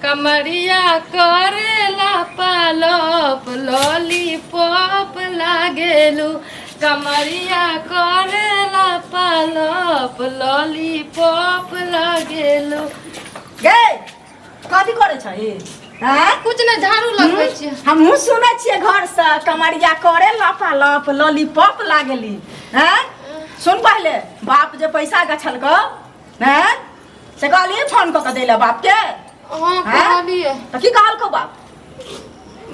कमरिया करेला पालप लॉलीपॉप लागेलू कमरिया करेला पालप लॉलीपॉप लागेलू। गे, कथी करै छही? आँय? कुछ नहि, झाड़ू लगबै छियै। हमहूँ सुनै छियै घरसँ, कमरिया करे लपा लप लॉलीपॉप लागली। हैं, सुन पहिले, बाप जे पैसा गछलकौ हैं, से कहली फोन कऽ के दै लए बापके? हँ। हैं? कहलियै। तऽ की कहलकौ बाप?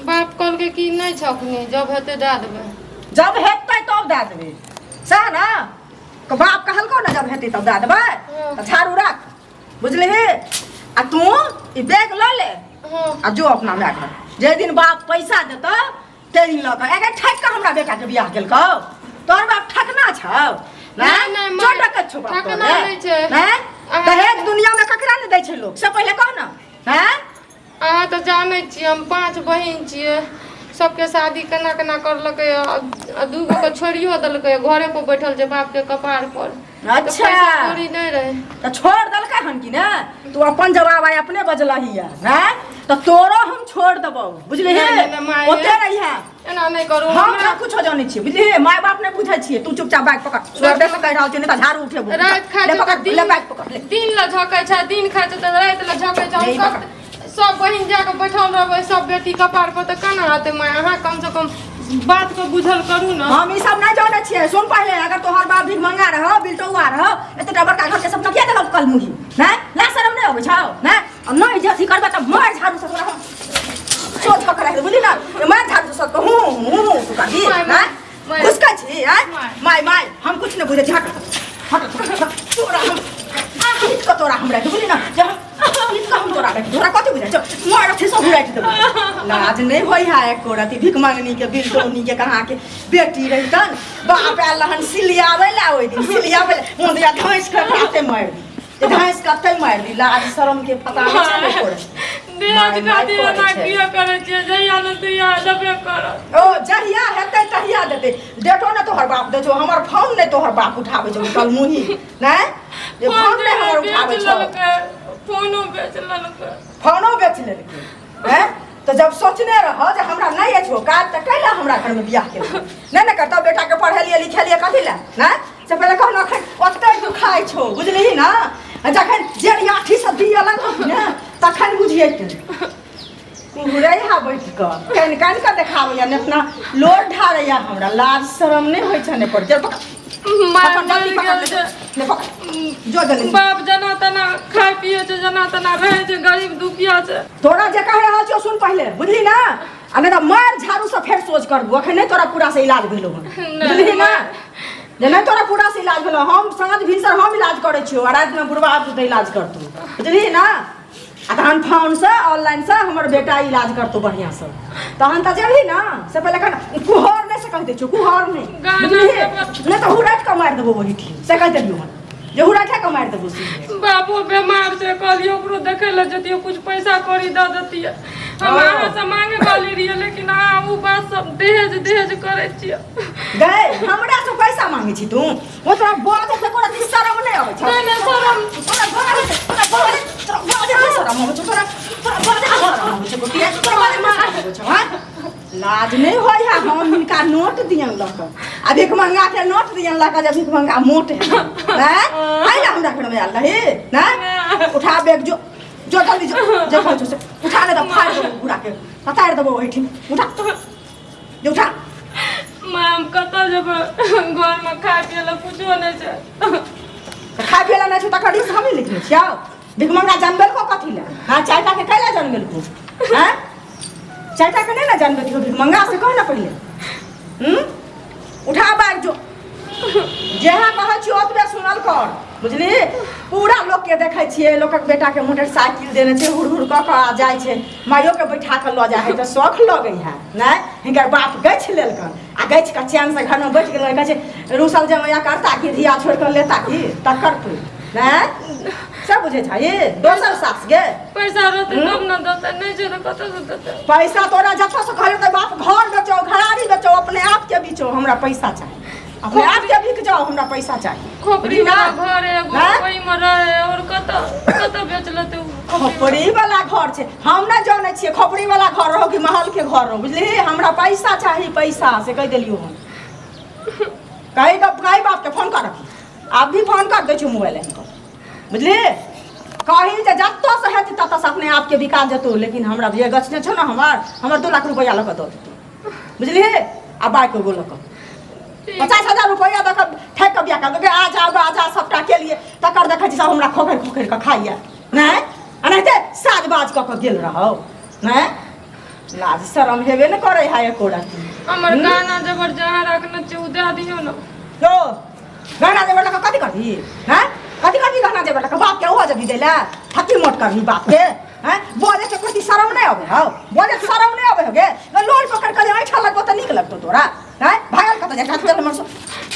बाप कहलकै कि नहि छै अखनी, जब हेतै दए देबै। जब हेतै तब दए देबै, सएह ने? तऽ बाप कहलकौ ने जब हेतै तब दए देबै? हँ। तऽ झाड़ू राख, बुझलिही? आ तू ई बैग लऽ ले। हँ। आ जो अपना माय घर, जे दिन बाप पैसा देतौ ते दिन लऽ कऽ। एगे, ठकि कऽ हमरा बेटाके बियाह केलकौ तोहर बाप? ठकना छौ? नहि, नहि, माय, चोट रखै छौ बाप ठकना तोरे? नहि छै। हैं? अहाँ- दहेज दुनिया में ककरा नहि दै छै लोक, से पहिले कह ने। हैं? अहाँ तऽ जानै छियै, हम 5 बहिन छियै, सबके शादी केना केना करलकै, आ 2 गो के छोड़ियो देलकै, घरे पर बैठल छै बापके कपार पर। तऽ पैसा कौड़ी नहि रहै। तऽ छोड़ देलकै हन कि ने? तू अपन जवाब आइ अपने बजलही है हैं, तऽ तोरो हम छोड़ देबौ, बुझलिही? नहि, नहि, नहि, माय। ओते रही है। एना नहि करू। हम हमरा सब कुछो जानै छियै, बुझलिही? माय बाप नहि बुझै छियै। तू चुपचाप बैग पकड़, स्वर्ग से कहि रहल छियै, नहि तऽ झाड़ू उठेबो। राति खाइ ले छै पकड़। तऽ दिन ले बैग पकड़ ले। दिन लए झकै छै, दिन खाइ छै तऽ राति लए झकै छै। हम नहीं। सब सब बहिन जाके बैठल रहबै सब बेटी कपार पर, तऽ केना हेतै माय? अहाँ कमसँ कम बात के बुझल करू ने। हम ई सब नहि जानै छियै। सुन पहिले, अगर तोहर बाप भीख मंगा रहो, बिलटौआ रहो, एतेटा बड़का घर के सब किया देलक कलमुही? नहि ला शरम नहि अबै छौ? नहि आ नहि जे अथी करबै तऽ मार झाड़ू से तोरा हम सोच कऽ राखि देबौ, बुझली ने? मार झाड़ू से सब हूँ हूँ हूँ तू करबी। माय, हैं? माय। घुसकै छी हैं? माय। माय माय हम कुछ नहि बुझै छी। हट हट हट, तोरा हम पीट कऽ तोरा हम राखि, बुझली ने? जे हम पीट कऽ हम तोरा राखि, तोरा कथी बुझै छौ? मार अथी सब राखि देबौ। लाज नहि होइ है एको रति भीख मंगनी के, बिलटौनी के? कहाँ के बेटी रहितन, बाप आयल रहन सिलियाबै ला ओहि दिन, सिलियाबै ला मुंदिया घाँसि कऽ हाथे मारि दी, घाँसि कऽ मारि दी। लाज शरम के पता नहि छै ने ओकर। देह माय माय खातिर करै एना छै। किया करै छियै? जहिया ने तहिया देबे करत। ओ जहिया हेतै तहिया देतै। डेटो ने तोहर बाप दै छौ, हमर फोन नहि तोहर बाप उठाबै छौ, कलमुही नहि जे फोन नहि हमर उठाबै बेच छौ। लेलकै, फोनो बेच लेलकै। फोनो बेच लेलकै? हैं, तऽ जब सोचने रह जे हमरा नहि अछि औकात, तऽ कैला हमरा घरमे बियाह केलकै? नहि ने करतौ बेटाके पढ़ेलियै लिखेलियै कथी लए? नहि, से पहिले कहलहुँ, एखन ओते दुखाइ छौ, बुझलिही ने? आ जखन जेल आठी से दिअ लगबही ने, तखन बुझियै। तू कुहरै हा बैठ कऽ, कानि कानि कऽ देखाबैया ने, अपना लोर ढारैया। हमरा लाज शरम नहि होइ छै ने पर। चल पकड़। माय पकड़ जल्दी। मरि पकड़ गेल ले। छै। ले पकड़, जो जल्दी। बाप जेना तेना खाय पिए छै, जेना तेना रहै छै, गरीब दुखिया छै। तोरा जे कहि रहल छियौ सुन पहिले, बुझली ने? आ नहि तऽ मार झाड़ू से फेर सोच करबू। अखन नहि तोरा पूरा से इलाज भेलौ हन। नहि, बुझलिही ने? नहि। जे नहि तोरा पूरा से इलाज भेलौ, हम साँझ भिनसर हम इलाज करै छियौ आ रातिमे बुढ़बा आबि जेतौ, इलाज करतौ, बुझलिही ने? आ तहन फोनसँ ऑनलाइनसँ हमर बेटा इलाज करतौ बढ़िआँसँ, तहन तऽ जेबही ने। से पहिले कह, कुहर नहि, से कहि दै छियौ, कुहर नहि। गाना बुझलिही? के नहि तऽ हुराटि कऽ मारि देबौ ओहिठाम, से कहि देलियौ हन जे हुराठे कऽ मारि देबौ सीधे। बाबू बेमार छै, कहलियै ओकरो देखै लए जतियै, कुछ पैसा कौड़ी दऽ देतियै। हम हँ। अहाँ से मांगे वाली रहियै, लेकिन अहाँ ओ बात सब दहेज दहेज करै छियै। गै, हमरा से पैसा मांगे छी तू? ओ तोरा बाजै से कोरा शरम नहि अबै छौ? नहि नहि, शरम तोरा बाजै, तोरा बाजै, तोरा बाजै से शरम अबै छौ? तोरा तोरा बाजै से शरम अबै छौ गोटिया? तोरा बाजै से शरम अबै छौ? हँ, लाज नहि होइ है? हम हिनका नोट दियन लऽ कऽ आ भिख मंगा के नोट दियन लऽ कऽ, जे भिख मंगा मोट है हैं, आइ ना हमरा घरमे आयल रही ने? उठा बैग, जो जो जल्दी जो, जे कहै छौ से उठा, नहि तऽ फाड़ि देबौ पूरा के, पतारि देबौ ओहिठिन। उठा जे, उठा। माँ, हम कतऽ जेबै? घरमे खाय पियै लए कुछो नहि छै। तऽ खाय पियै लए नहि छौ, तकर रिक्स हमही लिखने छियौ? भिखमंगा जनबेलको कथी लए? हँ, चारिटा के कैला जनबेलको? हँ, चारिटा के नहि ने जनबेलको भिखमंगा, से कह ने पहिले। हूँ, उठा बैग, जो। जेहा कहै छियौ ओतबे सुनल कर, बुझली? पूरा लोकके देखै छियै, लोकक बेटाके मोटरसाइकिल देने छै, हुड़ हुड़ कऽ कऽ आ जाइ छै, माइयोके बैठा कऽ लऽ जाइ है, तऽ शौख लगै है। नहि, हिनकर बाप गछि लेलकन आ गछि कऽ चैनसँ घरमे बैठ गेल। कहै छै रूसल जमैया करता की, धिया छोड़ि कऽ लेता की तकर तू? नहि, सब बुझै छही दोसर सास गे। पैसा रहतै तब ने देतै, नहि छै तऽ कतऽसँ देतै? पैसा तोरा जतऽसँ कहलियौ तऽ बाप घर बेचो, घरारी बेचो, अपने आपके बेचो, हमरा पैसा चाही। अपने आपके बिक जाओ, हमरा पैसा चाही। खोपड़ी बुझली ना? वाला घर एगो हैं? ओहिमे रहे, और कतऽ कतऽ बेच लेतै ओ? खोपड़ी वाला घर छै। हम नहि जानै छियै खोपड़ी वाला घर रहो कि महल के घर रहो, बुझलिही? हमरा पैसा चाही, पैसा, से कहि देलियौ हम। कही तऽ कही बाप के फोन कर, आब भी फोन कर दै छियौ मोबाइल आनि कऽ, बुझलिही? कही जे जतऽ से हेतै ततऽ से अपने आपके बिका जेतौ, लेकिन हमरा जे गछने छौ ने हमर, हमर 2 लाख रुपैआ लऽ कऽ दऽ देतौ, बुझलिही? आ बाइक एगो लऽ कऽ। 50,000 रुपैआ दऽ कऽ ठकि कऽ बियाह कर, आ जा आ जा सबटा केलियै, तकर देखै छी सब हमरा खोखरि खोखरि कऽ खाइए। नहि एनाहिते साज बाज कऽ कऽ गेल रहौ, नहि लाज शरम हेबे ने करै है एको रत्ती। हमर गहना जेवर जहाँ रखने छी ओ दए दियौ ने। यो गहना जेवर लऽ कऽ कथी करबही? हैं, कथी करबही गहना जेवर लऽ कऽ? बापके ओहो जबी दै लए थकी मोट करबही बापके? हैं, बजै के प्रति शरम नहि अबै हौ? बजै के शरम नहि अबै हौ गे? लोल पकड़ कऽ जे ऐठा लगबो तऽ नीक लगतौ तोरा? हैं, भागल कतऽ जाइ? चल हमर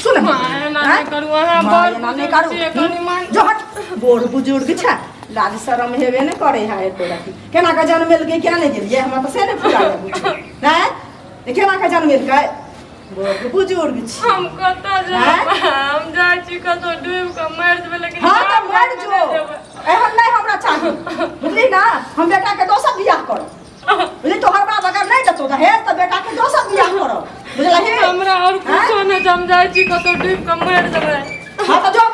सुन। माँ, एना नहि करू अहाँ, माँ, बड़ एना नहि बुजुर्ग करू। छियै, कनि मान। जो हट, बूढ़ बुजुर्ग छै, लाज शरम हेबे नहि करै है एको रत्ती। केना कऽ जनमेलकै, केना नहि गेलियै, हमरा तऽ से नहि फुरा नहि, केना कऽ जनमेलकै, बूढ़ बुजुर्ग छी। हम कतऽ जायब? हम जाइ छी कतौ डूबि कऽ मरि जेबै, लेकिन हाँ तऽ बाप मरि घरमे जो। नहि जेबै। एहन नहि हमरा चाही, बुझली ना? हम बेटा के दोसर बियाह करब, बुझली? तोहर बाप अगर नहि देतौ दहेज तऽ बेटा के दोसर बियाह करब, बुझलही? हमरा और कुछो नहि, हम जाइ छी कतौ डूबि कऽ मरि जेबै। हाँ तऽ जो